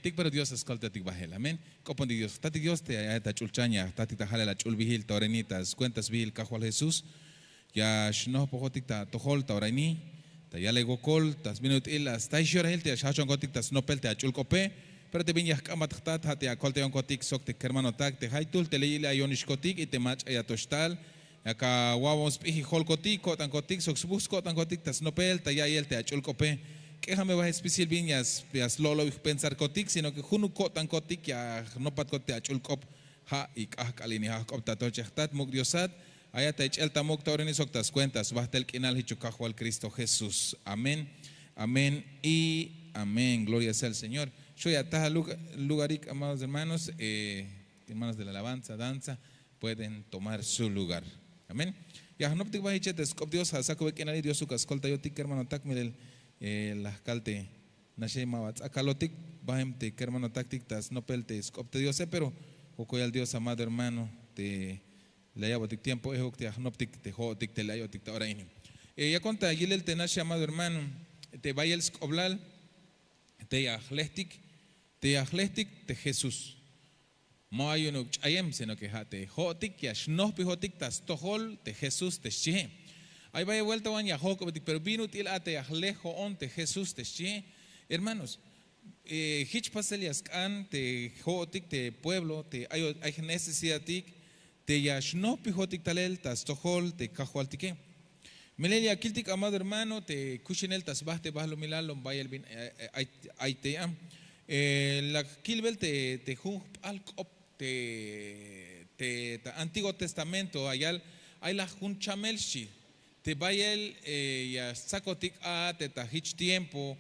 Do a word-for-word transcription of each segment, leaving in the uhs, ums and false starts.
Tik pero dios askoltatik bahel amén. K'opontik dios jtatik dios te ayat ach'ulchan ya jtatik ta halel ach'ulbihil ta ora ini ta skuenta sbihil kajwal jesús. Ya xnohpojotik ta atojol ta ora ini ta yalel wokol ta sbin ut'il hasta ix yorahil te ya xhahchonkotik ta snopel te ach'ul k'ope. Pero te bin ya jk'ambat jtat ha' te ya akoltayonkotik sok te kermanotak te jaytuhl te leyil ayonixkotik y te mach'a ya to xtal. Yak awawon sp'ijijolkotik ko'tankotik sok sbuj sko'tankotik ta snopel ta ya'iyel te ach'ul k'ope. K'ejame bahel spisil bin ya slo'lob jpensarkotik sino ke junuk ko'tankotik ya jnopatkotik te ach'ul k'op. Ha' y k'ahk'al ini ha' jk'op ta atochej jtat muk' diosat. Ayat ta ich'el ta muk' ta ora ini sok ta skuenta sbahtel k'inal jichuk kajwal kristo jesús. Amén. Amén. Y amén gloria sea al señor. Xo' ya taj alugarik amados hermanos. Hermanos de la alabanza danza pueden tomar su lugar. Amén. Ya jnoptik bahiche te sk'op dios ja' sakube k'inali dios uk askoltayotik kermanotak milel. La jkal te naxey ma ba tz'akalotik bahem te kermanotaktik ta snopel te sk'op te diose pero, wokoyal dios amado hermano te la yabotik tiempo ejuk te ya jnoptik te jo'otik te la yayotik ta ora ini. Yakon ta yilel te naxey amado hermano te bayel sk'oblal te ya jlehtik te ya jlehtik te jesús. Ma ba yu'unuk ch'ayem sino ke ha' te jo'otik ya xnohpijotik ta stojol te jesús te xchihe. Ay bayel buelta wan ya johk'obetik pero bin ut'il a te ya jle jo'on te jesús te xchihe. Hermanos, jich pasel ya sk'an te jo'otik te pueblo te ay jnecesidatik te ya xnohpijotik talel ta stojol te kajwaltike. Melel ya kiltik amado hermano te kuxinel ta sba te bahlumilal lom bayel bin ay tey a. La kilbel te jun jp'al k'op te ta antiguo testamento ayal ay laj jun chamel xchi. Te bayel ya stzakotik a te ta jich tiempo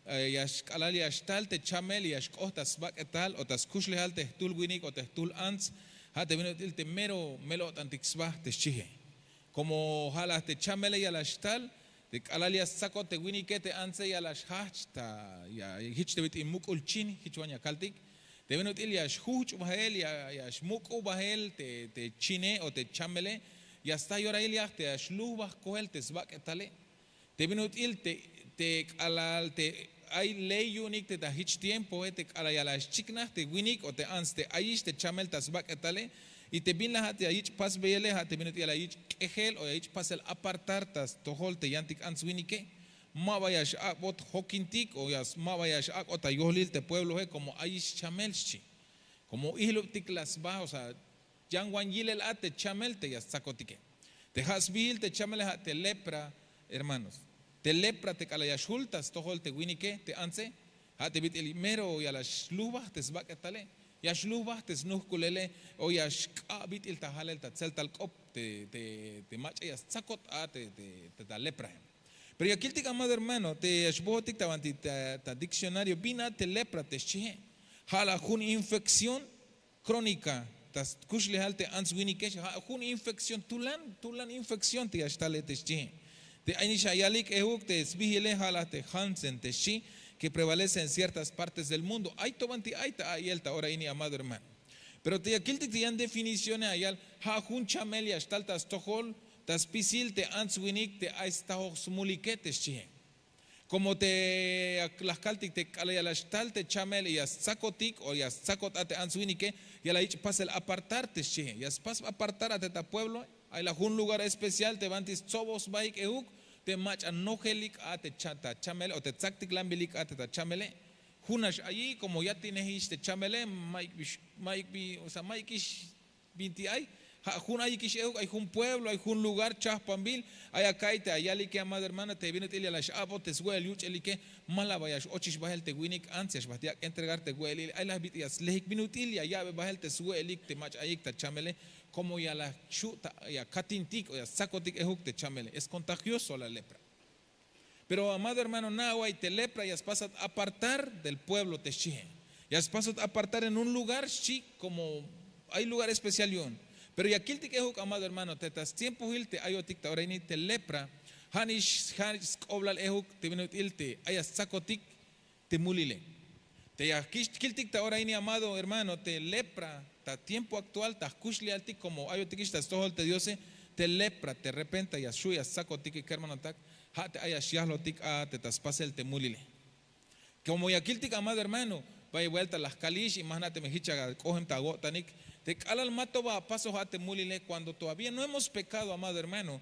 ya xk'alal ya xtal te chamel ya xk'oht ta sbak'etal o ta skuxlejal te jtuhl winik o te jtuhl ants. Ha te bin ut'il te mero mel-o'tantik sba te xchihe. Komo ha laj te chamele ya la xtal te k'alal ya stzakot te winike te antse ya la xjahch ta jich te bit'il muk'ul chin jich wan ya kaltik. Te bin ut'il ya xjuhch' bahel ya xmuk'ub bahel te chine o te chamele. Ya sta yorahil yaj te ya xluhbaj kohel te sbak'etale. Te bin ut'il te k'alal te ay ley yu'unik te ta jich tiempoe te k'alal ya la xchiknaj te winik o te ants te ayix te chamel ta sbak'etale. Y te bin la ha' te ya yich' pasbeyele ha' te bin ut'il ya la yich' k'ejel o ya yich' pasel apartar ta stojol te yantik ants winike. Ma ba ya xak'bot jokintik o ma ba ya xak'ot ta yohlil te pueblohe komo ayix chamel xchi. Komo ihlubtik la sba o sea yan wan yilel a te chamel te ya stzakotike. Te ha' sbihil te chamele ha' te lepra. Hermanos, te lepra te k'alal ya xhul ta stojol te winike te antse ha' te bit'il mero ya la xluhbaj te sbak'etale ya xluhbaj te snuhkulele o ya xk'a' bit'il ta halel ta tzeltal k'op te mach'a ya stzakot a te ta leprahe. Pero ya kiltik amado hermano te ya xbohotik ta banti ta dikcionario bin a te lepra te xchihe. Ha la jun infekción krónika ta skuxlejal te ants winikex ha' jun infekción tulan tulan infekción te ya xtale te xchihe. Te ay nix ya yalik ehuk te sbihile ha la te jansen te xchi ke prevalece en ciertas partes del mundo ay to banti ay ta a'iyel ta ora ini amado hermano. Pero te ya kiltik te yan definiciones ya yal ha' jun chamel ya xtal ta stojol ta spisil te ants winik te ay stajoj smulike te xchihe. Komo te la jkaltik te k'alal ya la xtal te chamel y ya stzakotik o ya stzakot a te ants winike ya la yich' pasel apartar te xchihe ya spas apartar a te ta puebloe. Ay la jun lugar especial te banti stsoboj sbahik ehuk te mach'a nojelik a te ta chamele o te tzaktiklanbilik a te ta chamele. Junax ayi komo yatinejix te chamele mayuk bi o sea mayukix binti ay. Ha' jun ayikix ehuk ay jun pueblo ay jun lugar chahpanbil. Ay aka'ay te ya yalike amado hermano te bin ut'il ya la x'a'bot te swe'el yuch'elike. Ma la ba ya x'ochix bahel te winik ants ya xbaht yak' entregar te we'elil ay la bit'il ya slehik bin ut'il ya ya'be bahel te swe'elik te mach'a ayik ta chamele. Komo ya la xhu' ta ya katintik o ya stzakotik ehuk te chamele es kontagioso la lepra. Pero amado hermano na'away te lepra ya spasat apartar del pueblo te xchihe. Ya spasat apartar en un lugar xchi komo ay lugar especial yu'un. Pero ya kiltik ehuk amado hermano te ta stiempohil te ayotik ta ora ini te lepra ha' nix sk'oblal ehuk te bin ut'il te ay ya stzakotik te mulile. Te ya kiltik ta ora ini amado hermano te lepra ta tiempo aktual ta jkuxlejaltik komo ayotikix ta stojol te diose. Te lepra te repenta ya xhu' ya stzakotike kermanotak ha' te ay ya xyajlotik a te ta spasel te mulile. Komo ya kiltik amado hermano Bay buelta la jkalix y ma jna' teme jich ak'ojem ta awo'tanik. Te k'alal ma to ba apasoj a te mulile, cuando todavía no hemos pekado, amado hermano,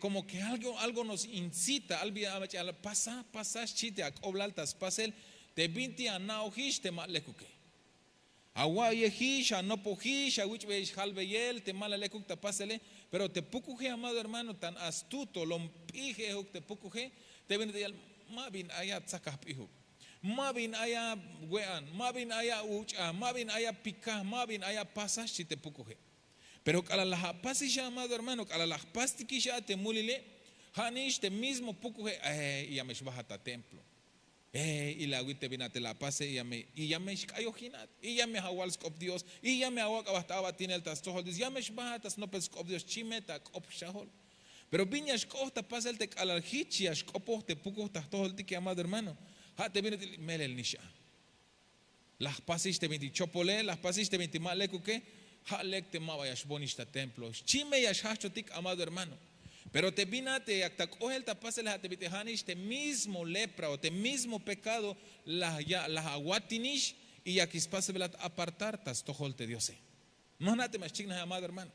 komo ke algo algo nos incita albi a mach'al pasa pasa xchi te ak'oblal ta spasel. Te bintik ana'ojix te ma lekuke, awa'iyejix anopojix awich'beyix jalbeyel te ma la lekuk ta pasele. Pero te pukuje amado hermano tan astuto lom p'ijejuk te pukuje. Te bintik yal, ma bin ay atzakaj p'ijuk, ma bin ay awe'an, ma bin ay auch'a, ma bin ay apikaj, ma bin ay apasa xchi te pukuje. Pero k'alal laj apasix a amado hermano k'alal laj jpastikix a te mulile, ja' nix te mismo pukuje. Y ya me xbajat ta templo, y la awil te bin a te la apase y ya me xk'ayojinat y ya me awal sk'op dios y ya me awak' aba ta abatinel ta stojol dios ya me xbajat ta snopel sk'op dios xchi me ta k'op xajol. Pero bin ya xk'oht ta pasel te k'alal jich ya xk'opoj te pukoj ta jtojoltike amado hermano. Ja' te bin ut'il melel nix a, la jpasix te bintik chopole la jpasix te bintik ma lekuke. Ja' lek te ma ba ya xbonix ta templo xchi me ya xjajchotik amado hermano. Pero te bin a te yak ta k'ohel ta pasele ja' te bintik ja' nix te mismo lepra o te mismo pekado, la ya la awatinix y yak spasbelat apartar ta stojol te diose. Ma jna' te ma xchiknaj amado hermano.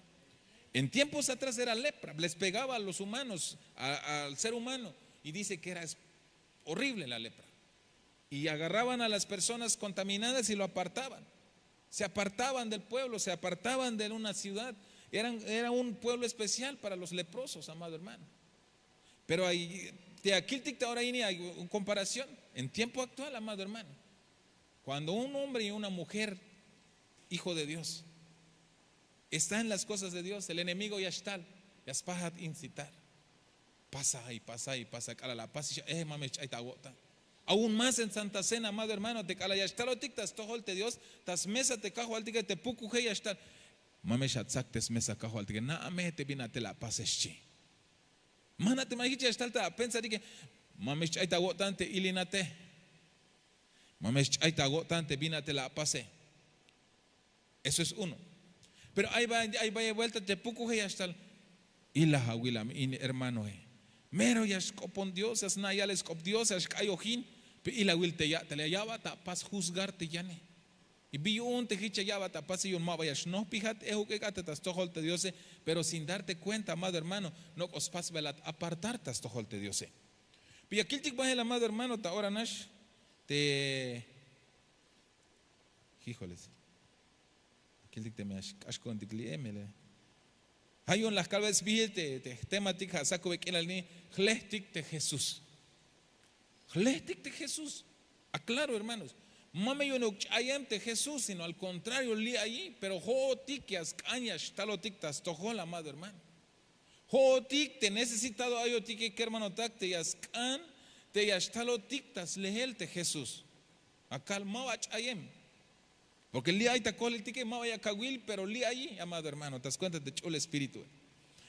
En tiempos atrás era lepra les pegaba a los humanos, al ser humano, y dice ke era horrible la lepra. Y agarraban a las personas contaminadas y lo apartaban. Se apartaban del pueblo, se apartaban de una ciudad. Era un pueblo especial para los leprosos, amado hermano. Pero te akiltik ta ora ini ay un komparación en tiempo aktual amado hermano. Kuando un hombre y una mujer hijo de dios, está en las kosas de dios el enemigo ya xtal, ya spajat incitar. Pasa y pasa y pasa k'alal la apasix a ma me xch'ay ta awo'tan. Aun más en santa cena amado hermano te k'alal ya xtalotik ta stojol te dios, ta smesa te kajwaltike te pukuje ya xtal. Ma me xatzak te smesa kajwaltike na'a me te bin a te la apase xchi. Ma jna' te ma jich ya xtal ta apensarike. Ma me xch'ay ta awo'tan te ilinate. Ma me xch'ay ta awo'tan te bin a te la apase. Eso es uno. Pero ay bay buelta te pukuje ya xtal. Ilaj awil a me in hermanoe, mero ya xk'opon dios ya sna' ya'le sk'op dios ya xk'ayojin. Pe ilawil te ya'tale ya ba ta apas juzgar te yane. Y bi yu'un te jich ya ya'bat apase yu'un ma ba ya xnojpijat ehuk ek' a te ta stojol te diose. Pero sin darte kuenta amado hermano, nok'o spasbelat apartar ta stojol te diose. Pero ya kiltik bahel amado hermano ta ora nax te jijoles, ya kiltik teme ya xk'ax ku'untik li'e melel. Ja' yu'un la jkalbey sbihil te jtematik ja' sakube k'inal ini, jlehtik te jesús. Jlehtik te jesús. Aklaro hermanos, ma me yu'unuk ch'ayem te jesús sino al kontrario li' ayi pero jo'otik ya sk'an ya xtalotik ta stojol amado hermano. Jo'otik te necesitado ayotike kermanotak te ya sk'an te ya xtalotik ta slehel te jesús. Akal ma ba ch'ayem. Porke li' ay ta kohliltike ma ba ya kawil pero li' ayi amado hermano ta skuenta te ch'ul espíritue.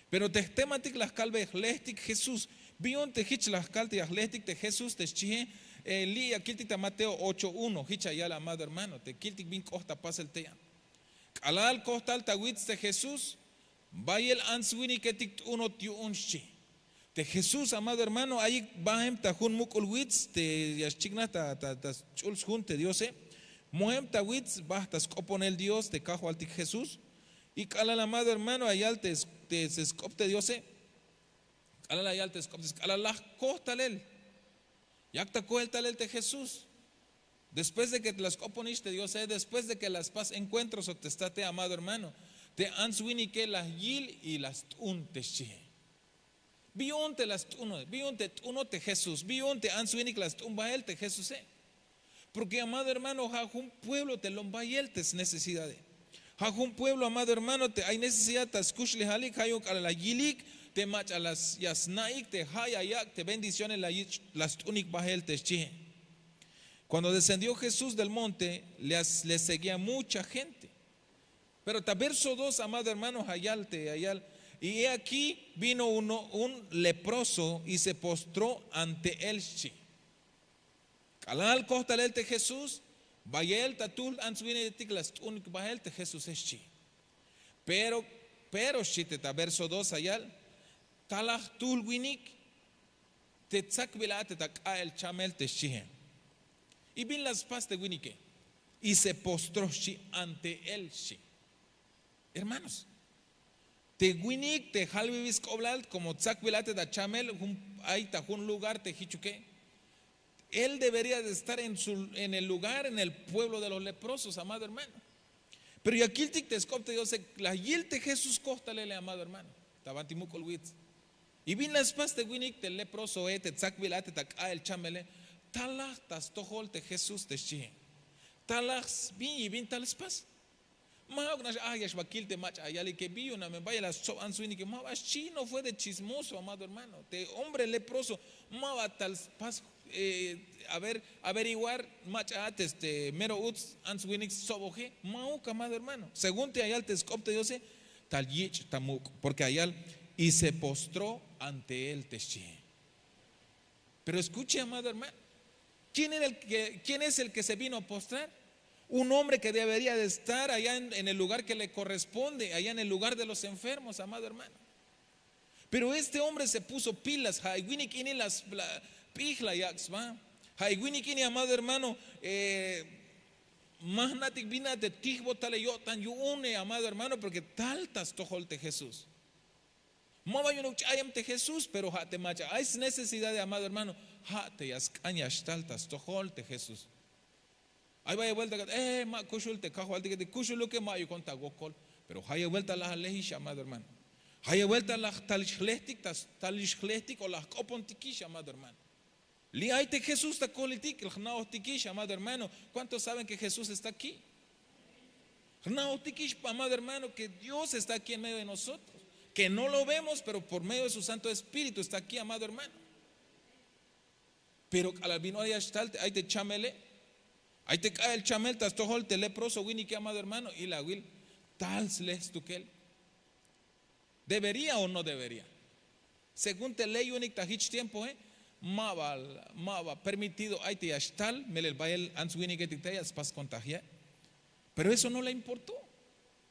Pero te jtematik la jkalbey jlehtik jesús. Bi yu'un te jich la jkal te ya jlehtik te jesús te xchihe? Li' ya kiltik ta mateo ocho uno jich ya yal amado hermano te kiltik bin k'oht ta pasel tey a. K'alal kojtal ta wits te jesús, bayel ants-winiketik t'unot yu'un xchi. Te jesús amado hermano ayik bahem ta jun muk'ul wits te ya xchiknaj ta sch'ul sjun te diose. Mohem ta wits baj ta sk'oponel dios te kajwaltik jesús. Y k'alal amado hermano ayal te sk'op te diose, k'alal ayal te sk'op te diose k'alal laj koj talel, yak ta koel talel te jesús. Después de ke la sk'oponix te diose después de ke la spas enkuentro sok te state amado hermano, te ants-winike la yil y la st'un te xchihe. Bi yu'un te la st'uno bi yu'un te t'uno te jesús bi yu'un te ants-winik la st'un bahel te jesuse? Porke amado hermano ha jun pueblo te lom bayel te snecesidade. Ha jun pueblo amado hermano te ay necesidad ta skuxlejalik ha yu'un k'alal la yilik te mach'a ya sna'ik te ha ya yak' te bendiciones la yich' la st'unik bahel te xchihe. Kuando descendió jesús del monte le seguía mucha gente. Pero ta verso dos amado hermano ha yal te ya yal, y he akí vino un leproso y se postró ante él xchi. K'alal koj talel te jesús, bayel ta tuhl ants-winetik la st'unik bahel te jesuse xchi. Pero pero xchi te ta verso dos ha yal, talaj tuhl winik te tzakbil a te ta k'a'el chamel te xchihe. Y bin la spas te winike? Y se postró xchi ante él xchi. Hermanos, te winik te jalbibil sk'oblal komo tzakbil a te ta chamel, ay ta jun lugar te jichuke. Él debería de estar en el lugar, en el pueblo de los leprosos, amado hermano. Pero ya kiltik te sk'op te diose, la yil te jesús kojtalele, amado hermano. Ta banti muk'ul wits. Y bin la spas te winik te leprosoe te tzakbil a te ta k'a'el chamele. Talaj ta stojol te jesús te xchihe. Talaj bin y bin tal spas. Ma ok nax a ya xbakil te mach'a yalike bin yu'un a me bayel a stsob ants winike ma ba xchi, no fue de chismoso, amado hermano. Te hombre leproso ma ba tal spas, a ver, averiguar mach'a a te este mero uts ants winik stsoboje. Ma ok, amado hermano. Según te ya yal te sk'op te diose, tal yich' ta muk', porke ya yal: y se postró ante él te xchihe. Pero escuche, amado hermano, quién es el que se vino a postrar? Un hombre que debería de estar allá en el lugar que le corresponde, allá en el lugar de los enfermos, amado hermano. Pero este hombre se puso pilas. Ja' winik ini la p'ij la yak' sba. Ja' winik ini, amado hermano, ma jna'tik bin a te tijbotale yo'tan yu'une, amado hermano, porke tal ta stojol te jesús. Ma ba yu'unuk ch'ayem te jesús, pero ja' te mach'a ay snecesidade, amado hermano, ja' te ya sk'an ya xtal ta stojol te jesús. Ay bayel buelta, ma kuxul te kajwaltike, te kuxuluke ma ayukon ta wokol. Pero jayeb buelta laj alejix, amado hermano. Jayeb buelta laj talix jlejtik, talix jlejtik o laj jk'opontikix, amado hermano. Li' ay te jesús ta ko'litik, jna'ojtikix, amado hermano. Kuántos saben ke jesús está akí? Jna'ojtikix, amado hermano, ke dios está akí en medio de nosotros, ke no lo vemos pero por medio de su santo espíritu está akí, amado hermano. Pero k'alal bin ora ya xtal te ay te chamele, ay te k'a'el chamel ta stojol te leproso winike, amado hermano, ilawil tal slej stukel. Debería o no debería? Según te ley yu'unik ta jich tiempoe, ma ba permitido ay te ya xtal melel bayel ants winiketik te ya spas kontagiar. Pero eso no le importó.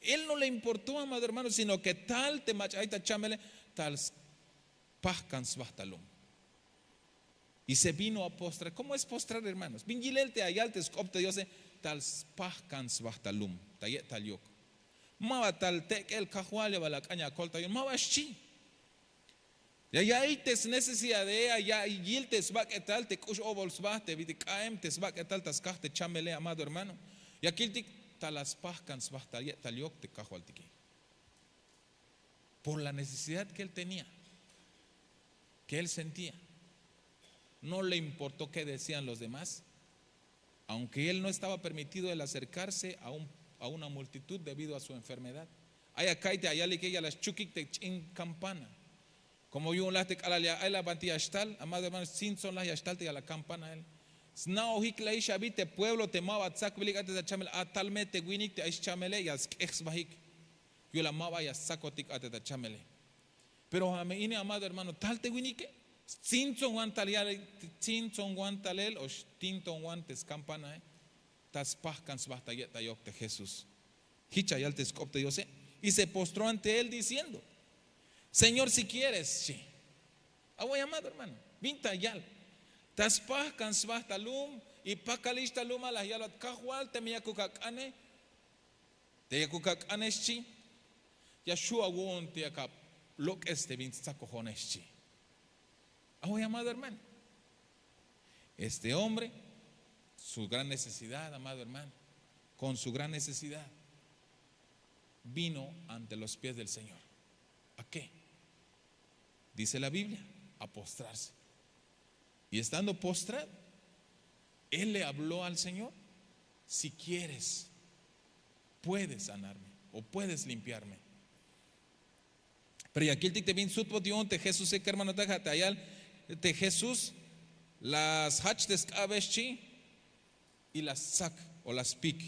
Él no le importó, amado hermano, sino ke tal te mach'a ay ta chamele, tal spajkan sba ta lum. Y se vino a postrar. Kómo es postrar, hermanos? Bin yilel te ya yal te sk'op te diose, tal spajkan sba ta lum, ta ye'tal yok. Ma ba tal tek'el kajwal ya bal ak'an ya akoltay yu'un, ma ba xchi. Ya ya'iy te snecesidade, ya yil te sbak'etal te k'ux obol sba te bit'il k'a'em te sbak'etal ta skaj te chamele, amado hermano. Ya kiltik, tal la spajkan sba ta ye'tal yok te kajwaltike. Por la necesidad ke él tenía, ke él sentía. No le importó ke decían los demás. Aunke él no estaba permitido el acerkarse a una multitud debido a su enfermedad. Ay aka'ay te ya yalike ya la schukik te ch'in kampana. Komo yu'un laj te k'alal ya ay la banti ya xtal, amado hermano, stsintzon laj ya xtal te ya la kampanael. Sna'ojik lajix abi te pueblo te ma ba tsakbilik a te ta chamel, a tal me te winik te ay schamele ya sk'ej sbajik. Yu'un la ma ba ya stsakotik a te ta chamele. Pero a me ini, amado hermano, tal te winike stsintzonwan tal yalel, stsintzonwan talel o stintonwan te skampanae. Ta spajkan sba ta ye'tal yok te jesús. Jich ya yal te sk'op te diose. Y se postró ante él diciendo: señor, si quieres, xchi. Awoy, amado hermano, bin ta yal: ta spajkan sba ta lum, y pakalix ta lum a la yalbat: kajwal, teme yakuk ak'ane, te yakuk ak'ane, xchi, ya xju' awu'un te yak alok'es te bin stsakojone, xchi. Awoy, amado hermano, este hombre, su gran necesidad, amado hermano, con su gran necesidad vino ante los pies del señor. ¿A qué? Dice la biblia, a postrarse. Y estando postrado, él le habló al señor: si quieres, puedes sanarme o puedes limpiarme. Pero ya kiltik te bin sutbot yu'un te jesuse, kermanotak, ja' te ya yal te jesús: la sjach te sk'abe, xchi, y la stsak o la spik.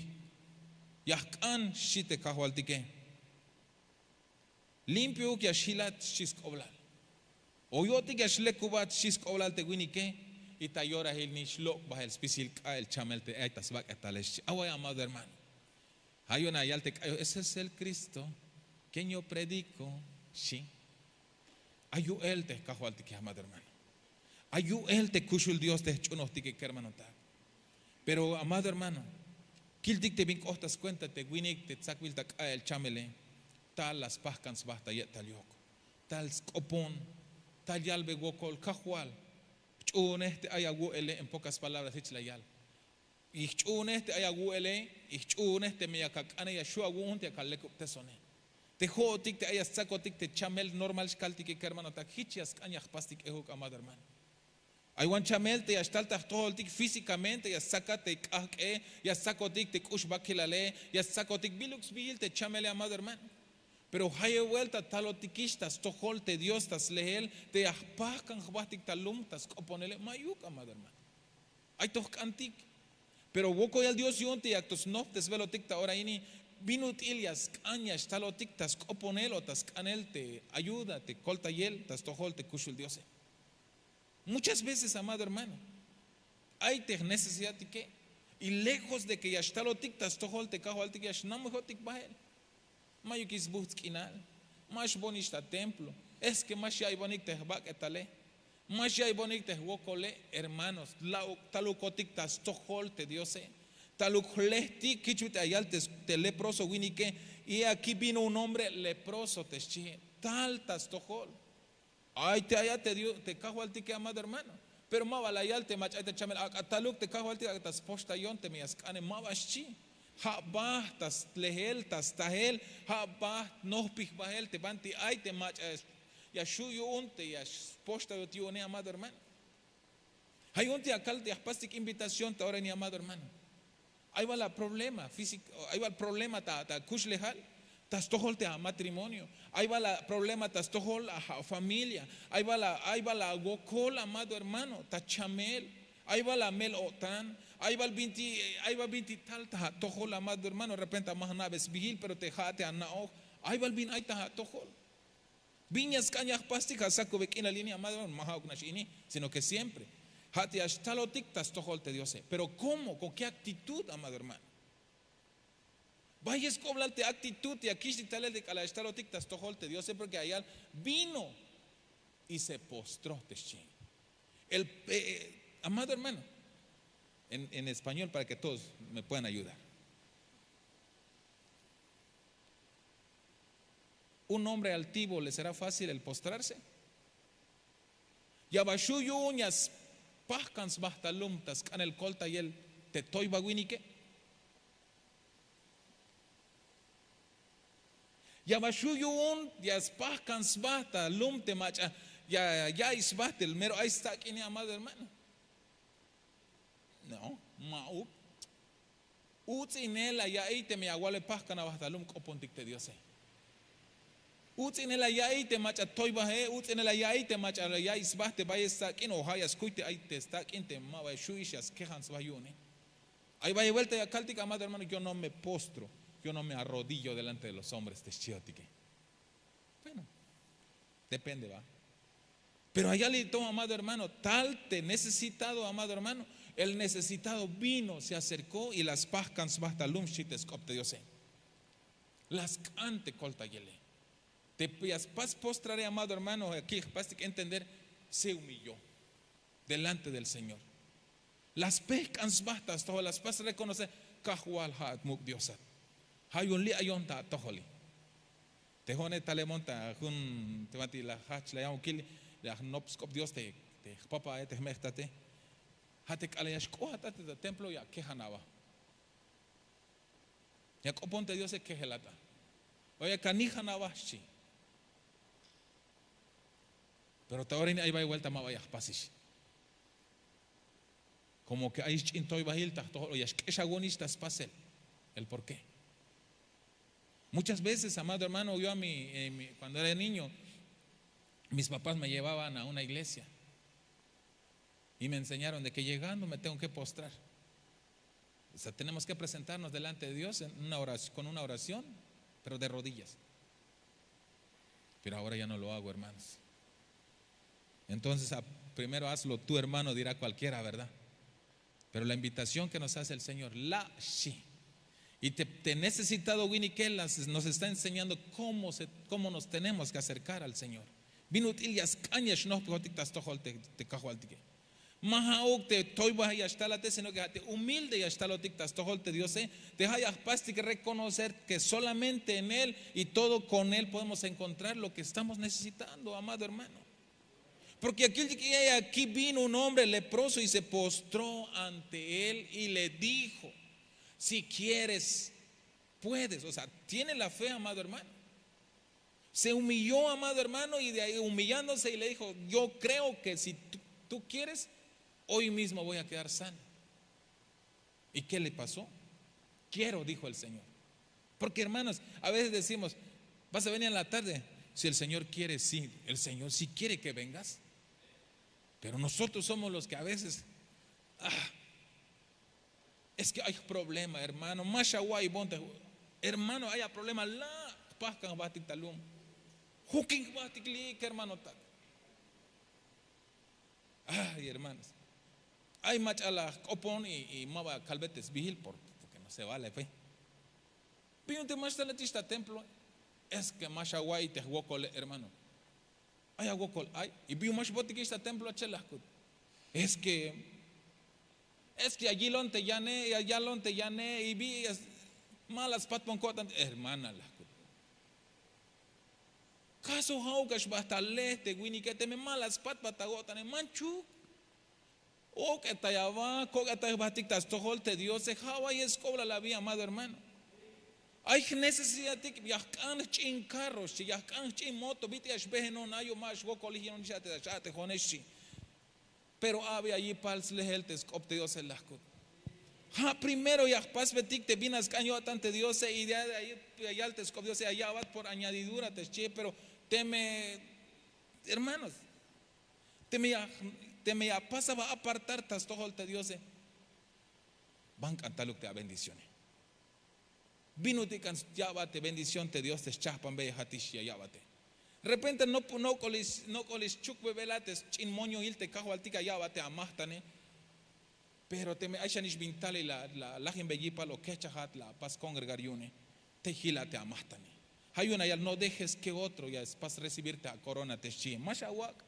Ya jk'an, xchi te kajwaltike. Limpiouk ya xjilat, xchi sk'oblal. O yo'tik ya xlekubat, xchi sk'oblal te winike. Y ta yorahil nix lok' bahel spisil k'a'el chamel te ay ta sbak'etale, xchi. Away, amado hermano, ja' yu'un ya yal te k'ayoj: ese es el kristo, ken yo prediko, xchi. Ay yu'el te jkajwaltike, amado hermano. Ay yu'el te kuxul dios te jch'unojtike, kermanotak. Pero, amado hermano, Kiltik te bin k'oht ta skuenta te winik te tzakbil ta k'a'el chamele, tal la spahkan sba ta ye'tal yok, tal sk'opon, tal yalbe wokol: Kajwal, jch'uunej te ay awu'ele. En pocas palabras, jich la yal: Y jch'uunej te ay awu'ele, y jch'uunej teme yak ak'ane, ya xju' awu'un te yak alekubtesone. Te jo'otik te ay ya stzakotik te chamel, normal xkaltike, kermanotak, jich ya sk'an ya jpastik ejuk, amado hermano. Ay wan chamel te ya xtal ta jtojoltik físikamente, ya stzakat te k'ajk'e, ya stzakotik te k'ux bakilale, ya stzakotik biluk sbihil te chamele, amado hermano. Pero jayeb buelta talotikix ta stojol te Dios ta slehel te ya jpahkan jbahtik ta lum ta sk'oponele, ma'yuk, amado hermano. Ay to jk'antik. Pero wokolyal Dios yu'un te yak to snoptesbelotik ta ora ini bin ut'il ya sk'an ya xtalotik ta sk'oponel o ta sk'anel te ayuda te koltayel ta stojol te kuxul Diose. Muchas veces, amado hermano, ay te jnecesidadtike, y lejos de que ya xtalotik ta stojol te Kajwaltik, ya xnamejotik bahel. Ma'yukix sbuhtz' k'inal, ma xboonix ta templo, es que ma xya'iybonik te jbak'etale, ma xya'iybonik te jwokole. Hermanos, la'uk talukotik ta stojol te Diose. Taluk jlehtik, jich bit'il ya yal te, te leproso winike: Y he aquí vino un hombre leproso, te xchihe. Tal ta stojol. Ay te ayat te Dios, te Kajwaltike, amado hermano. Pero ma ba la yal te mach'a ay ta chamel: Ak'a taluk te Kajwaltik, ak'a ta spoxtayon teme ya sk'ane. Ma ba xchi. Ja' baht ta slehel, ta stajel, ja' baht nojpij bahel te banti ay te mach'a ya xju' yu'un te ya spoxtayot yu'une, amado hermano. Ja' yu'un te ya kal te ya jpastik invitación ta ora ini, amado hermano. Ay bal aproblema físiko, ay bal problema ta, ta kuxlejal, ta stojol te amatrimonio. Ay bal aproblema ta stojol afamilia. Ay bal a, ay bal awokol, amado hermano, ta chamel. Ay bal amel-o'tan. Ay bal binti, ay bal binti tal ta atojol, amado hermano. De repente ma jna'be sbihil, pero te ja' te ana'oj. Ay bal bin ay ta atojol. Bin ya sk'an ya jpastik, ja' sakube k'inal ini, amado hermano, ma ja'uk nax ini, sino que siempre ja' te ya xtalotik ta stojol te Diose. Pero ¿cómo? ¿Con qué actitud, amado hermano? Bayel sk'oblal te actitud ya kixtik talel te k'alal ya xtalotik ta stojol te Diose, porque ya yal: Vino y se postró, te xchi. El, eh, eh, amado hermano, en, en español para que todos me puedan ayudar. ¿Un hombre altivo le será fácil el postrarse? Ya ba xju' yu'un ya spahkan sba ta lum ta sk'anel koltayel te toyba winike. Ya ba xju' yu'un ya spahkan sba ta lum te mach'a ya ya'iy sba te mero ay stak'ine, amado hermano. No, ma'uk. Uts'inel la ya'iy teme ya awalbe pahkan aba ta lum k'opontik te Diose. Uts'inel la ya'iy te mach'a toybaje, uts'inel la ya'iy te mach'a la ya'iy sba te bayel stak'in o ja' ya skuy te ay te stak'in te ma ba ya xju'ix ya skejan sba yu'une. Ay bayel buelta ya kaltik, amado hermano: Yo no me postro, yo no me arrodillo delante de los hombres, te xchiotike. Bueno, depende, va. Pero ay yalil to, amado hermano, tal te necesitado, amado hermano. El necesitado vino, se acercó y la spahkan sba ta lum, xchi te sk'op te Diose. La sk'an te koltayele. Te ya spas postrare, amado hermano, aquí jpastik entender, se humilló delante del Señor. La spehk'an sba ta stojol, la spas reconocer: Kajwal, ja'at muk' Diosat. Ja' yu'un li' ayon ta atojoli. Te jo'one talemon ta jun, te banti la jajch la yaan wokil, la jnop sk'op Dios te, te jpapae, te jme' jtate. Ja' te k'alal ya xk'oat a te ta templo ya kejan aba. Ya k'opon te Diose, kejelat a. O ya kanijan aba, xchi. Pero ta ora ini ay bayel buelta ma ba ya jpasix. Como que ay sch'in toybahil ta jtojol o ya xk'exawonix ta spasel. ¿El por qué? Muchas veces, amado hermano, yo a mi, eh, mi- cuando era niño, mis papás me llevaban a una iglesia y me enseñaron de que llegando me tengo que postrar. O sea, tenemos que presentarnos delante de Dios en una oración, con una oración, pero de rodillas. Pero ahora ya no lo hago, hermanos. Entonces, a- primero hazlo tú, hermano, dirá cualquiera, ¿verdad? Pero la invitación que nos hace el Señor, la shi. Y te, te necesitado, Winnie, que las- nos está enseñando cómo, se, cómo nos tenemos que acercar al Señor. Bin ut'il ya sk'an ya xnojpikotik ta stojol te, te Kajwaltike. Ma ja'uk te toybaj ya xtalate, sino ke ja' te humilde ya xtalotik ta stojol te Diose. Te ja' ya jpastik reconocer ke solamente en él y todo con él podemos encontrar lo ke estamos necesitando, amado hermano. Porke ya kiltik ya ki vino un hombre leproso y se postró ante él y le dijo: "Si quieres, puedes". O sea, tiene la fe, amado hermano. Se humilló, amado hermano, y de ahí humillándose y le dijo: "Yo creo que si tú quieres, hoy mismo voy a quedar sano". ¿Y qué le pasó? "Quiero", dijo el Señor. Porque, hermanos, a veces decimos: "Vas a venir en la tarde". Si el Señor quiere, sí, el Señor sí quiere que vengas. Pero nosotros somos los que a veces, ah, es que hay problema, hermano. Masha wa ibonte, hermano, haya problema la, jpajkan jbahtik ta lum. Jukin jbahtik li, hermano, tak. Ay, hermanos. Ay mach'a la jk'opon y ma ba kalbe te sbihil porque no se vale fe. Bin yu'un te ma xtalantix ta templo. Es que ma xawa'iy te jwokole, hermano. Ay awokol ay. Y bin yu'un ma xbotikix ta templo achel la jkut. Es que, es que ya yilon te yane, ya yalon te yane y bin ma la spatbon ko'tan, hermana, la jkut. Kaso ja'uk a xbajt ta le te winike teme ma la spatbat ta wo'tane, manchuk. Ok'etay aba, kok'etay jbajtik ta stojol te Diose. Ja' awa'iy sk'oblal abi, amado hermano. Ay jnecesidadtik, ya jk'an jch'in carro xchi, ya jk'an jch'in moto, bit'il ya xbejenon ayo, ma xwokolij yilonix a te, a te jo'one xchi. Pero abi ya yipal slehel te sk'op te Diose, la jkut. Ja' primero ya jpasbetik te bin a sk'an yo'tan te Diose, y ya, ya yal te sk'op Diose ya ya'bat por añadidura te xchi. Pero teme, hermanos, teme ya, teme ya jpas aba apartar ta stojol te Diose, ban k'an taluk te a bendicione. Bin ut'il k'an ya'bat te bendición te Dios te xchajpanbeyejatix ya ya'bate. Repente no, no k'olix, no k'olix chukbebel a te sch'in moñohil te Kajwaltik a ya'bat te amajtane. Pero teme ay xanix bin talel la, la lajinbey yipal o kejchajat la apas congregar yu'une, tey jil a te amajtane. Ja' yu'un a yal: no dejes que otro ya spas recibir te acorona, te xchi. Ma xawak'.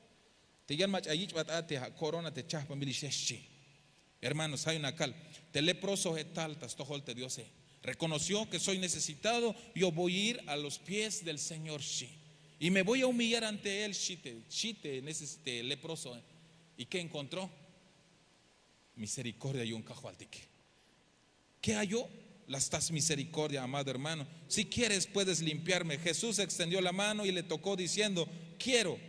Te yan mach'a yich'bat a te acorona te chajpanbil ix, xchi. Hermanos, ja' yu'un a kal: te leprosoe tal ta stojol te Diose. Reconoció que soy necesitado, yo voy a ir a los pies del Señor, xchi. Y me voy a humillar ante él, xchi te, xchi te neces-, te leprosoe. ¿Y qué encontró? Misericordia yu'un Kajwaltik. ¿Qué halló? La stas misericordia, amado hermano. Si quieres, puedes limpiarme. Jesús extendió la mano y le tocó diciendo: quiero,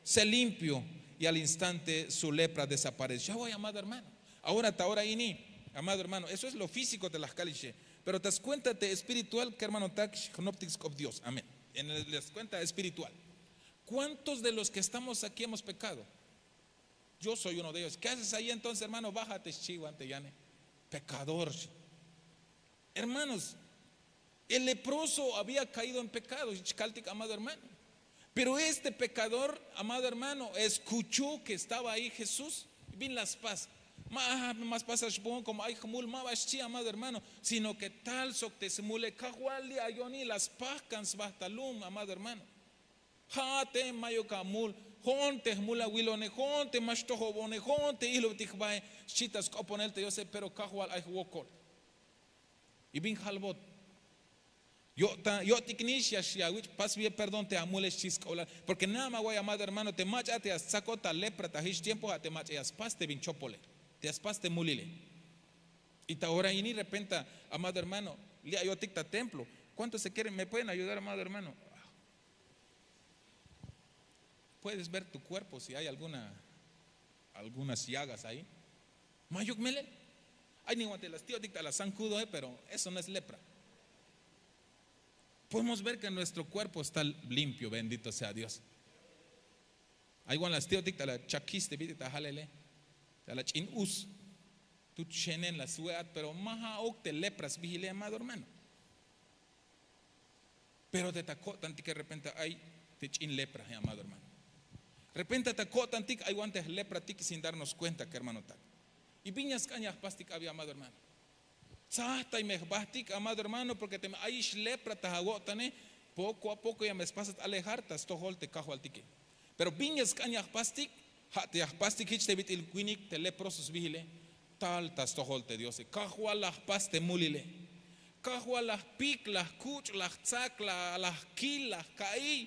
sé limpio. Y al instante su lepra desapareció. Ya voy, amado hermano. Ahora, ta ora ini, amado hermano, eso es lo físico te la jkal ixe. Pero te das cuenta te espiritual, kermanotak, jnoptik sk'op Dios. Amén. En el, te das cuenta espiritual. ¿Cuántos de los que estamos aquí hemos pecado? Yo soy uno de ellos. ¿Qué haces ahí entonces, hermano? Bájate, xchi wan te yane. Pecador, xchi. Hermanos, el leproso había caído en pecado, xchi kaltik, amado hermano. Pero este pecador, amado hermano, escuchó que estaba ahí Jesús. Bin la spas. Ma, ah, ma spas a xbohon como ay jmul, ma ba xchi, amado hermano, sino que tal sok te smule Kajwal li' ayoni la spajkan sba ta lum, amado hermano. Ja'ate mayuk amul, jo'on te jmul awilone, jo'on te ma xtojobone, jo'on te ijlubtik jbahe, xchi ta sk'oponel te Diose, pero Kajwal ay jwokol. Y bin jalbot: yo'tan, yo'tiknix ya, ya awich' pasbil perdón te amule, xchi sk'oblal. Porque nada más awa'iy, amado hermano, te mach'a te ya stsakot ta lepra ta jich tiempo, ja' te mach'a ya spas te bin chopole, te ya spas te mulile. Y ta ora ini repente, amado hermano, li' ayotik ta templo. ¿Cuántos se quieren, me pueden ayudar, amado hermano? Puedes ver tu cuerpo si hay alguna, algunas llagas ahí. Mayuk melel. Ay niwan te la sti'otik ta la zancudo, eh, pero eso no es lepra. Podemos ver que nuestro cuerpo está limpio, bendito sea Dios. Ay wan la sti'otik ta la chakis te bit'il ta jalele, ta la ch'in us. Tut xenen la swe'at, pero ma ja'uk te lepra sbihile, amado hermano. Pero te ta ko'tantike repente ay te ch'in lepra, eh, amado hermano. Repente ta ko'tantik ay wan te jlepratik sin darnos cuenta, kermanotak. Y bin ya sk'an ya jpastik abi, amado hermano. Tsajtay me jbahtik, amado hermano, porque teme ayix lepra ta awo'tane, poco a poco ya me spasat alejar ta stojol te Kajwaltike. Pero bin ya sk'an ya jpastik, Ja' te ya jpastik jich te bit'il winik te leproso sbihile. Tal ta stojol te diose, kajwal la jpas te mulile. Kajwal la jpik, la jkuch', la jtsak, la jkil, la jka'iy.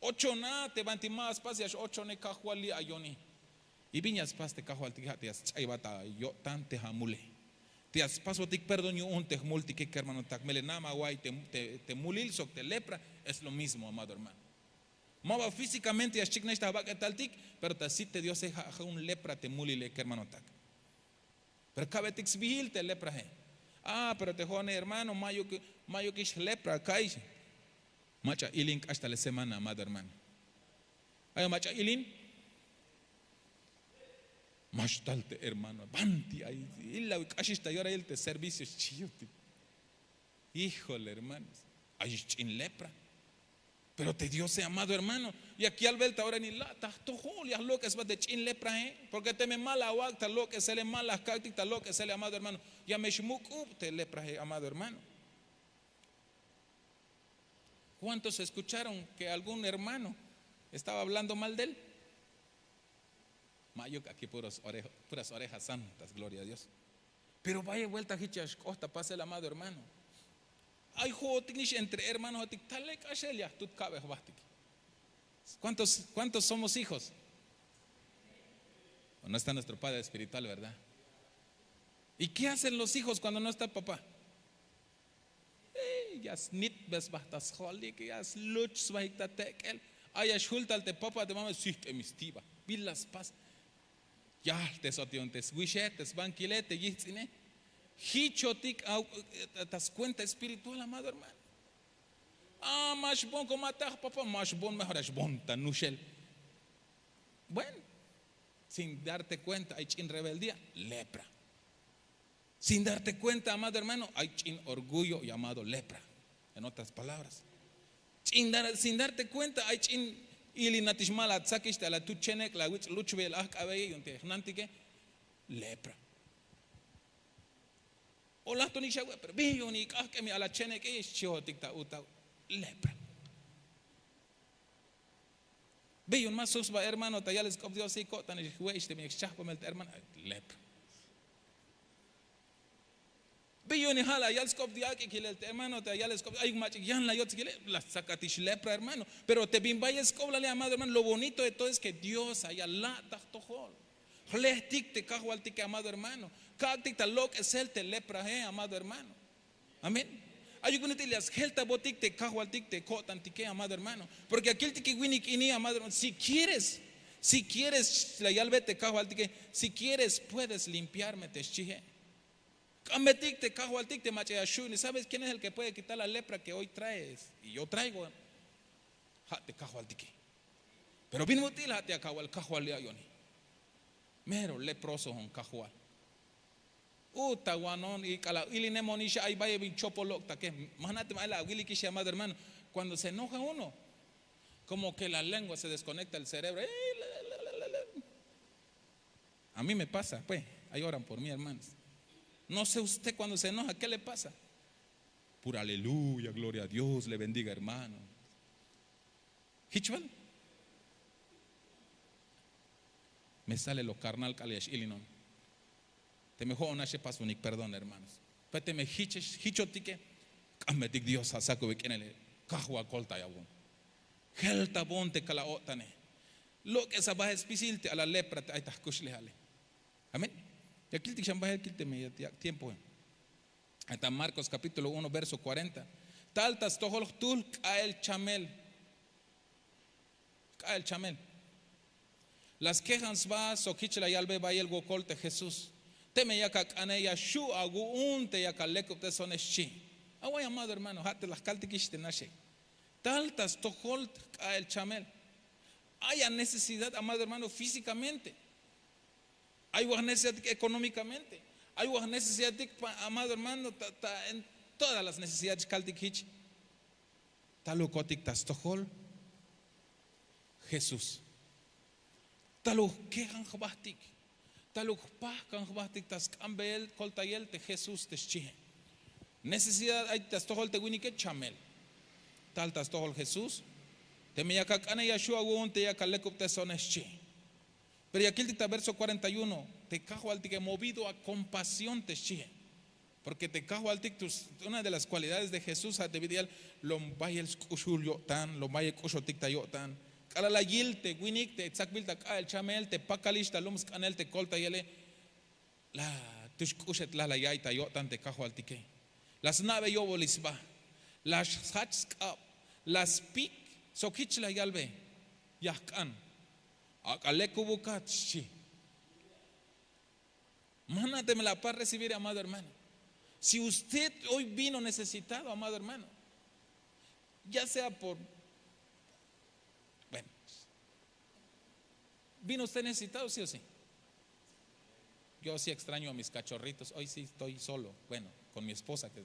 Ochona te banti ma spas ya x'ochone kajwal li' ayoni. Y bin ya spas te kajwaltik, ja' te ya sch'aybat ta yo'tan te amule. Te ya spasbotik perdón yu'un te jmultike kermanotak, melel nada ma wa'iy te mulil sok te lepra. Es lo mismo amado hermano. Ma ba físikamente ya xchiknax ta jbak'etaltik, pero ta sit te diose ja' jun lepra te mulile kermanotak. Pero kabetik sbihil te leprahe. Ah pero te jo'one hermano, mayuk ix lepra ka'ix. Mach'a ilin k'ax tal semana amado hermano. Ay mach'a ilin. Max tal te hermano banti ay, ila k'axix ta yorahil te servicio xchiyotik. Híjole hermanos, ay ix ch'in lepra. Pero te diose amado hermano, yak yalbel ta ora ini la' ta jtojol ya jlok'esbat te ch'in leprahe. Porke teme ma la awak' ta lok'esele, ma la jkak'tik ta lok'esele amado hermano, ya me xmuk'ub te leprahe amado hermano. Kuántos eskucharon ke algún hermano estaba hablando mal de él? Mayuk aki puras orejas santas gloria a dios. Pero bayel buelta jich ya xk'oht ta pasel amado hermano. Ay jo'otik nix entre hermanohotik talel k'axel ya jtut kabe jbahtik. Kuántos somos hijos? No está nuestro padre espiritual verdad? Y ke hacen los hijos kuando no está papá? Ya snitbesbaj ta sjolik ya sluch sbajik ta tek'el. Ay ya xjul tal te papa te mama sijt'em istiba. Bila spas? Yajl te sot yu'un te swixe te sbankile te yijts'ine. Jichotik ta skuenta espiritual amado hermano. A ma xbon komo ataj papa ma xbon mejor ya xbon ta nuxel. Bueno, sin darte kuenta ay ch'in rebeldía, lepra. Sin darte kuenta amado hermano ay ch'in orgullo llamado lepra. En otras palabras, sin darte kuenta ay ch'in ilinatix ma la atsakix te ala tu chenek' la awich' luchbeyel ajk'abeyel yu'un te jnantike. Lepra. O lajtonik xawe' pero bin yu'un ik'ajk'em ala chenek'e xchihotik ta utaw. Lepra. Bin yu'un ma sub sba hermano ta yal sk'op dios y ko'tanix jwe'ix te bin yak schajpamel te hermano. Lepra. Bin yu'un ja' la yal sk'op di ak'ik yilel te hermano ta yal sk'op ayuk mach'ik yan la yotsik yilel la stsakatix lepra hermano. Pero te bin bayel sk'oblale amado hermano lo bonito de todo es ke dios ay ya la' ta jtojol. Jlehtik te kajwaltike amado hermano. Kak'tik ta lok'esel te leprahe amado hermano. Amén. Ayuk bin ut'il ya sjeltabotik te kajwaltik te ko'tantike amado hermano. Porke ya kiltike winik ini amado hermano si kieres, si kieres la yalbe te kajwaltike, si kieres puedes limpiarme te xchihe. K'ambetik te kajwaltik te mach'a ya xu' ini sabes quién es el ke puede kitar la lepra ke hoy traes? Y yo traigo. Ja' te kajwaltike. Pero bin ut'il ja' te ya kawal kajwal ya' yoni. Mero leproso jun kajwal. Utawanon y k'alal ilinemon ixe ay bayel bin chopol lok'take. Ma jna' te ma ay la awilik ixe amado hermano. Kuando se enoja uno, komo ke la lengua se deskonekta el cerebro. A mí me pasa pues. Ay oran por mí hermanos. No se usted kuando se enoja ke le pasa? Pura aleluya gloria a dios le bendiga hermano. Jich bal? Me sale lo karnal k'al ya x'ilinon. Teme jo'on naxe pasbonik perdón hermanos. Pero teme jichotike, k'ambetik dios ja' sakube k'inele. Kajwal koltayabon. Jeltabon te kala-o'tane. Lok'esa bahel spisil te ala lepra te ay ta jkuxlejale. Amén. Ya kiltik xan bahel kilteme ya yak' tiempoe. Ay ta markos kapítulo uno verso kuarenta. Tal ta stojol jtuhl k'a'el chamel. K'a'el chamel. La skejan sba sok jich la yalbe bayel wokol te jesús. Teme yak ak'ane ya xu' awu'un te yak alekubtesone xchi. Away amado hermano ja' te la jkaltikix te naxe. Tal ta stojol k'a'el chamel. Ay anecesidad amado hermano físikamente. Ay waj necesidatik ekonómikamente. Ay waj necesidatik amado hermano ta en todas las necesidades kaltik jich. Talukotik ta stojol jesús. Taluk kejan jbahtik. Taluk jpahkan jbahtik ta sk'ambeyel koltayel te jesús te xchihe. Necesidad ay ta stojol te winike chamel. Tal ta stojol jesús. Teme yak ak'ane ya xu' awu'un te yak alekubtesone xchi. Pero ya kiltik ta verso kuarenta y uno, te kajwaltike movido a kompasión te xchihe. Porke te kajwaltik, una de las kualidades de jesús ha te bit'iyal, lom bayel sk'uxul yo'tan, lom bayel k'uxotik ta yo'tan. K'alal la yil te winik te tzakbil ta k'a'el chamel te pakalix ta lum sk'anel te koltayele, la tux k'uxet la la ya'iy ta yo'tan te kajwaltike. La sna'be yo'bolil sba, la sjach sk'ab, la spik, sok hich la yalbe, ya jk'an. Ak'a lekubukat xchi. Mana te me la par recibir, amado hermano. Si usted hoy vino necesitado, amado hermano, ya sea por, bueno, vino usted necesitado, sí o sí. Yo sí extraño a mis cachorritos. Hoy sí estoy solo, bueno, con mi esposa, que,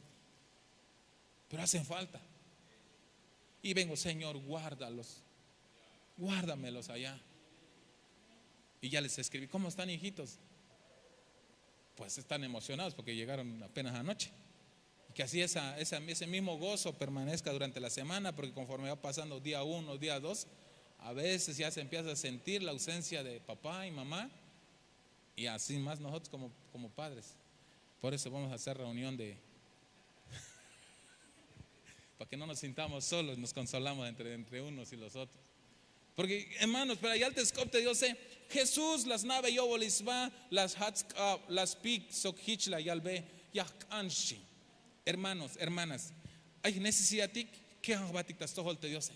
pero hacen falta. Y vengo, Señor, guárdalos, guárdamelos allá. Y ya les escribí: ¿cómo están, hijitos? Pues están emocionados porque llegaron apenas anoche. Y que así esa, esa, ese mismo gozo permanezca durante la semana, porque conforme va pasando día uno, día dos, a veces ya se empieza a sentir la ausencia de papá y mamá, y así más nosotros como, como padres. Por eso vamos a hacer reunión de, para que no nos sintamos solos, nos consolamos entre, entre unos y los otros. Porke hermanos, pero ya te sk'op te Diose, Jesús la sna'be yo'bolil sba, la sjach sk'ab, la spik, sok hich la yalbe, ya jk'an xchi. Hermanos, hermanas, ay jnecesidatik kejan jbatik ta stojol te Diose.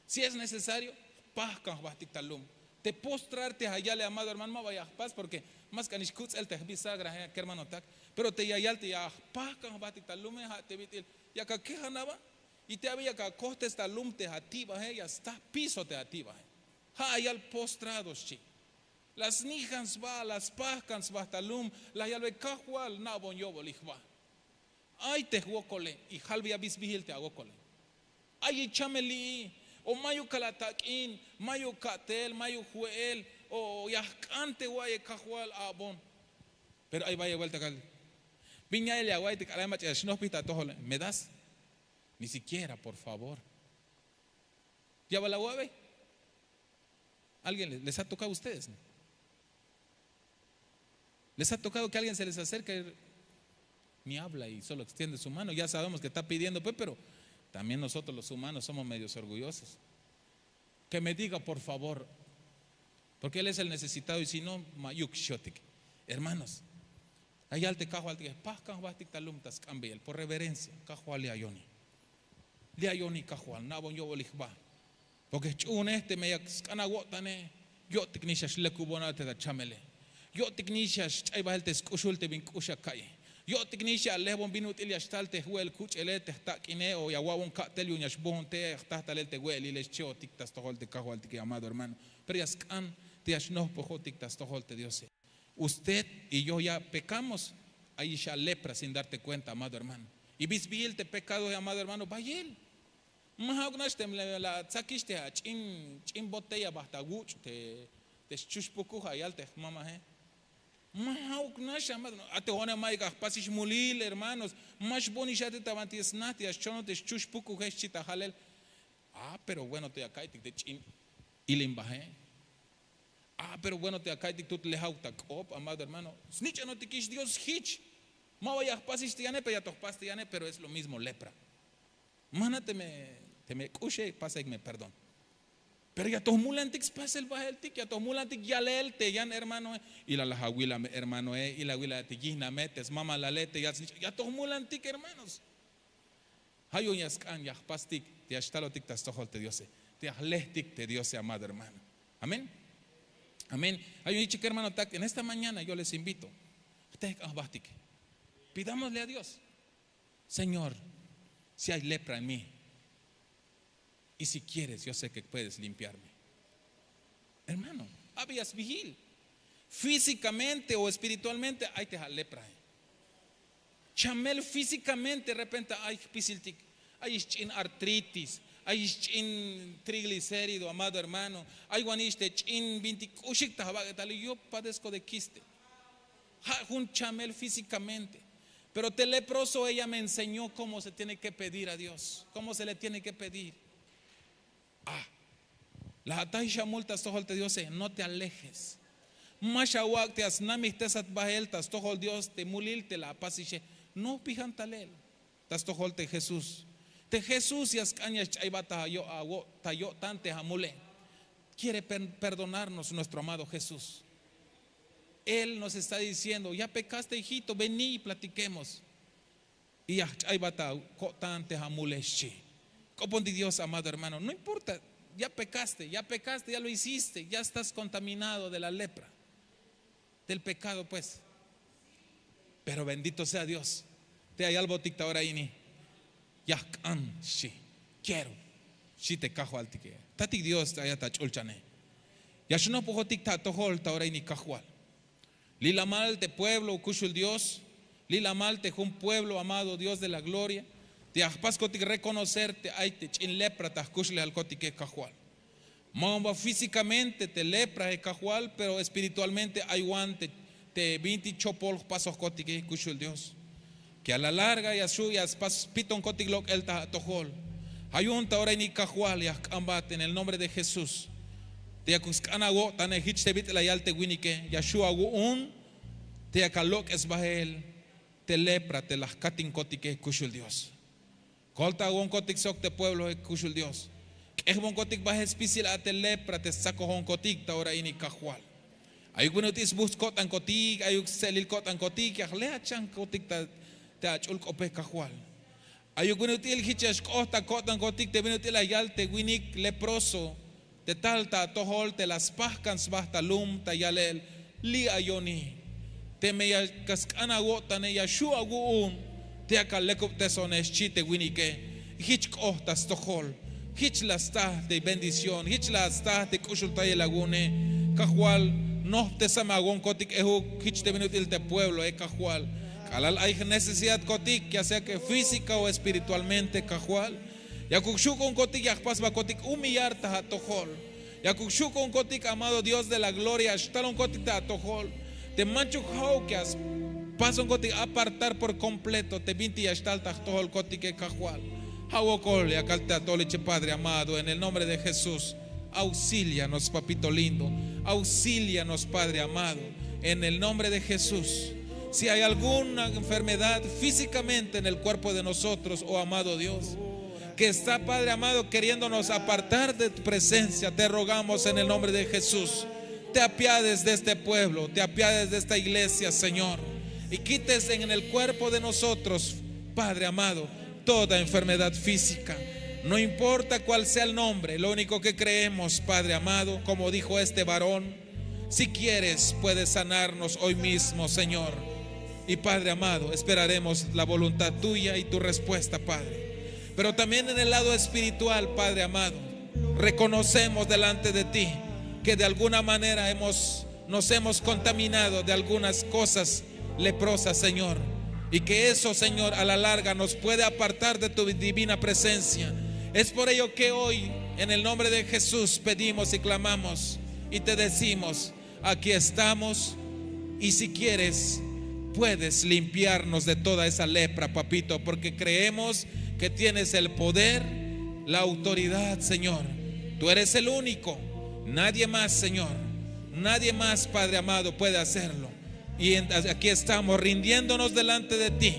Si es necesario, jpajkan jbatik ta lum. Te postrar te ya yale, amado hermano, ma ba ya jpas porke ma sk'an ix kuts'el te jbisagrahe, kermanotak. Pero te ya yal te ya jpajkan jbatik ta lume, ja' te bit'il yak akejan aba. Y te abi yak akojtes ta lum te atibaje, ya sta piso te atibaje. Ja' ayal postrado xchi. La snijan sba, la spajkan sba ta lum, la yalbe: Kajwal, na'bon yo'bolil jba. Ay te jwokole, y jalbeya bisbihil te awokole. Ay chamel li'i, o mayuk kal atak'in, mayuk ka'tel, mayuk jwe'el, o ya jk'an te wa'ye, Kajwal, a'bon. Pero ay bayel buelta kal: ¿bin ya'el ya awa'iy te k'alal mach'a ya xnojpij ta atojole? ¿Me das? Ni siquiera, por favor. ¿Ya bal awa'be? ¿Alguien le- les ha tocado a ustedes? ¿No? ¿Les ha tocado que alguien se les acerca y ni habla y solo extiende su mano? Ya sabemos que está pidiendo, pues, pero también nosotros los humanos somos medios orgullosos. Que me diga, por favor, porque él es el necesitado, y si no, ma'yuk xiotik. Hermanos, la yal te Kajwaltike: Jpajkan jbatik ta lum ta sk'anbeyel, por reverencia, Kajwal, li' ayoni. Li' ayoni, Kajwal, na'bon yo'bolil jba. Porke jch'uunej teme yak sk'an awo'tane, yo'tiknix ya xlekubon a te ta chamele. Yo'tiknix ya xch'ay bael te sk'uxul te bin k'ux ya ka'iye. Yo'tiknix ya alejbon bin ut'il ya xtal te jwe'el kuch'ele, te jtak'ine, o ya awa'bon ka'tel yu'un ya xbohon te ya jta talel te we'elile, xchiotik ta stojol te Kajwaltike, amado hermano. Pero ya sk'an te ya xnojpojotik ta stojol te Diose. Usted y yo ya pecamos. Ayix a lepra sin darte cuenta, amado hermano. Y bisbihil te pekadoe, amado hermano, bayel. Ma ja'uk nax te la, la atsakix te ach'in, ch'in botella bajt awuch' te, te xchuxpukuj, ayal te jmamaje. Ma ja'uk nax, amado. A te jo'one mayuk ya jpasix mulil, hermanos. Ma xboonix a te ta banti snaj te ya xchonoj te xchuxpukuje, xchi ta jalel. Ah, pero bueno te ya ka'iytik te ch'in ilimbaje. Ah, pero bueno te ya ka'iytik tut le ja'uk ta k'op, amado hermano. Snich'anotikix Dios jich. Ma ba ya jpasix te yane, pero ya to jpas te yane, pero es lo mismo lepra. Mana teme, teme k'uxe, pasaik me perdón. Pero ya to jmulantik spasel baeltik, ya to jmulantik yalel te yan hermanoe: Ilal la awila me hermanoe, ilal awila te yijname, te smamalale, te ya snich'a, ya to jmulantik, hermanos. Ja' yu'un ya sk'an ya jpastik te ya xtalotik ta stojol te Diose, te ya jlejtik te Diose, amado hermano. Amén. Amén. Ja' yu'un yichik, hermanotak, en esta mañana yo les invito. Jtejk'an jbatik. Pidámosle a Dios: Señor, si hay lepra en mí, y si quieres, yo sé que puedes limpiarme. Hermano, abi ya sbihil. Físicamente o espiritualmente ay te ja' lepra. Chamel físicamente repente ay jpisiltik. Ay xch'in artritis, ay xch'in triglicérido, amado hermano. Ay wanix te ch'in bintik k'uxik ta jbak'etal, yo padezco de quiste. Ja' jun chamel físicamente. Pero te leproso, ella me enseñó cómo se tiene que pedir a Dios, cómo se le tiene que pedir. Ah, la atajix amul ta stojol te Diose, no te alejes. Ma xawak' te ya snamijtesat bahel ta stojol Dios te mulil te la apasixe. Nojpijan talel ta stojol te Jesús. Te Jesús ya sk'an ya sch'aybat ta ayo' awo' ta yo'tan te amule. Quiere per- perdonarnos nuestro amado Jesús. Él nos está diciendo: "Ya pecaste, hijito, vení y platiquemos". Y ya jch'aybat ta ko'tan te amule, xchi. K'opontik Dios, amado hermano, no importa. Ya pecaste, ya pecaste, ya lo hiciste, ya estás contaminado de la lepra, del pecado, pues. Pero bendito sea Dios. Te ya yalbotik ta ora ini: "Ya jk'an", xchi. "Quiero", xchi te Kajwaltike. Tatik Dios, te ayat ta ch'ulchane. Ya xnojpojotik ta atojol ta ora ini, Kajwal. Li'lamal te pueblo, kuxul Dios, li'lamal te jun pueblo, amado Dios de la gloria, te ya jpaskotik reconocer te ay te ch'in lepra ta jkuxlejalkotike, Kajwal. Ma jun ba físicamente te lepra, eh, Kajwal, pero espiritualmente ay wan te, te bintik chopol jpasojkotike, kuxul Dios. Que a la larga ya xu' ya spas spitonkotik lok'el ta atojol. Ja' yu'un ta ora ini, Kajwal, ya jk'ambat en el nombre de Jesús. Te yakuk sk'an awo'tane, jich te bit'il la yal te winike, ya xu' awu'un te yak alok'es bahel te lepra te la jkatinkotike, kuxul Dios. Koltawonkotik sok te puebloe, kuxul Dios. K'ejbonkotik bahel spisil a te lepra te stsakojonkotik ta ora ini, Kajwal. Ayuk bin ut'il sbuhts ko'tankotik, ayuk stse'elil ko'tankotik, ya jlejachankotik ta te ach'ul k'ope, Kajwal. Ayuk bin ut'il jich ya xk'oht ta ko'tankotik te bin ut'il la yal te winik leproso te tal ta atojol te la spajkan sba ta lum ta yalel: "Li' ayoni". Teme ya sk'an awo'tane, ya xu' awu'un te yak alekubtesone, xchi te winike. Jich k'oht ta stojol, jich la sta te bendición, jich la sta te k'uxultayel awu'une. Kajwal, nojptesame awonkotik ejuk jich te bin ut'il te puebloe, Kajwal. K'alal ay jnecesidadkotik, ya sea que física o espiritualmente, Kajwal, yakuk xu' ku'unkotik ya jpasbakotik humillar ta atojol. Yakuk xu' ku'unkotik, amado Dios de la gloria, xtalonkotik ta atojol. Te manchuk ja'uk ya spasonkotik apartar por completo te bintik ya xtal ta jtojolkotike, Kajwal. Ja' wokol ya kal ta atoliche, Padre amado, en el nombre de Jesús. Auxílianos, papito lindo. Auxílianos, Padre amado, en el nombre de Jesús. Si hay alguna enfermedad físicamente en el cuerpo de nosotros, oh amado Dios, que está, Padre amado, queriéndonos apartar de tu presencia, te rogamos en el nombre de Jesús, te apiades de este pueblo, te apiades de esta iglesia, Señor, y quites en el cuerpo de nosotros, Padre amado, toda enfermedad física. No importa cuál sea el nombre, lo único que creemos, Padre amado, como dijo este varón: "Si quieres, puedes sanarnos hoy mismo, Señor". Y, Padre amado, esperaremos la voluntad tuya y tu respuesta, Padre. Pero también en el lado espiritual, Padre amado, reconocemos delante de ti que de alguna manera hemos, nos hemos contaminado de algunas cosas leprosas, Señor. Y que eso, Señor, a la larga nos puede apartar de tu divina presencia. Es por ello que hoy, en el nombre de Jesús, pedimos y clamamos y te decimos: "Aquí estamos, y si quieres, puedes limpiarnos de toda esa lepra, papito, porque creemos que tienes el poder, la autoridad, Señor. Tú eres el único, nadie más, Señor, nadie más, Padre amado, puede hacerlo". Y en- aquí estamos rindiéndonos delante de ti,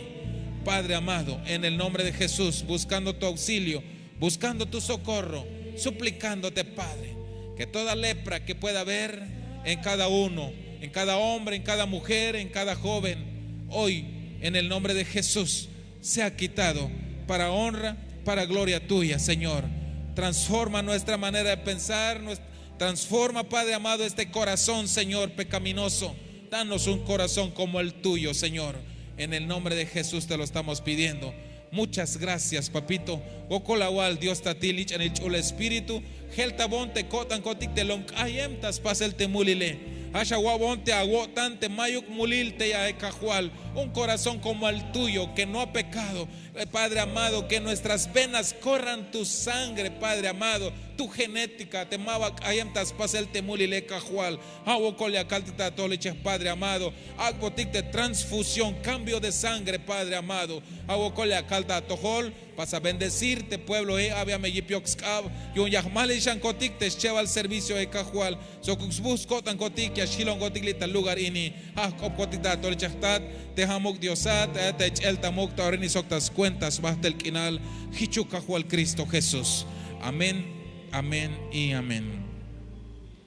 Padre amado, en el nombre de Jesús, buscando tu auxilio, buscando tu socorro, suplicándote, Padre, que toda lepra que pueda haber en cada uno, en cada hombre, en cada mujer, en cada joven, hoy, en el nombre de Jesús, sea quitado para honra, para gloria tuya, Señor. Transforma nuestra manera de pensar, nues- transforma, Padre amado, este corazón, Señor, pecaminoso. Danos un corazón como el tuyo, Señor. En el nombre de Jesús te lo estamos pidiendo. Muchas gracias, papito. Wokol awal Dios ta ti, Ich'anil Ch'ul Espíritu. Jeltabon te ko'tankotik te lom k'ayem ta spasel te mulile. Ja' xawa'bon te awo'tan te mayuk mulil tey ae, Kajwal. Un corazón como el tuyo, que no ha pecado. Eh, Padre amado, que nuestras venas corran tu sangre, Padre amado, tu genética. Te ma ba k'ayem ta spasel te mulile, Kajwal. Ha wokol ya kaltik ta atojol ichej, Padre amado. Ak'botik te transfusión, cambio de sangre, Padre amado. Ha wokol ya kal ta atojol. Pasa bendecir te puebloe, ab'ya me yipyok sk'ab yu'un ya jmalixankotik te schebal servicioe, Kajwal. Sokuk sbuj sko'tankotik, ya xjilonkotik li' ta lugar ini. Ha jk'opkotik ta atojol ichej, Tat, te ha muk' Diosat, eh, te ch'el ta muk' ta ora ini sok ta skuenta sbajtel k'inal. Jichuk, Kajwal Cristo Jesús. Amén, amén y amén.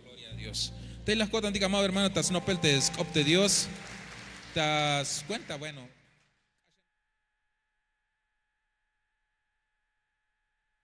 Gloria a Dios. Tey la jko'tantik, amado hermano, ta snopel te sk'op te Dios. Ta skuenta, bueno.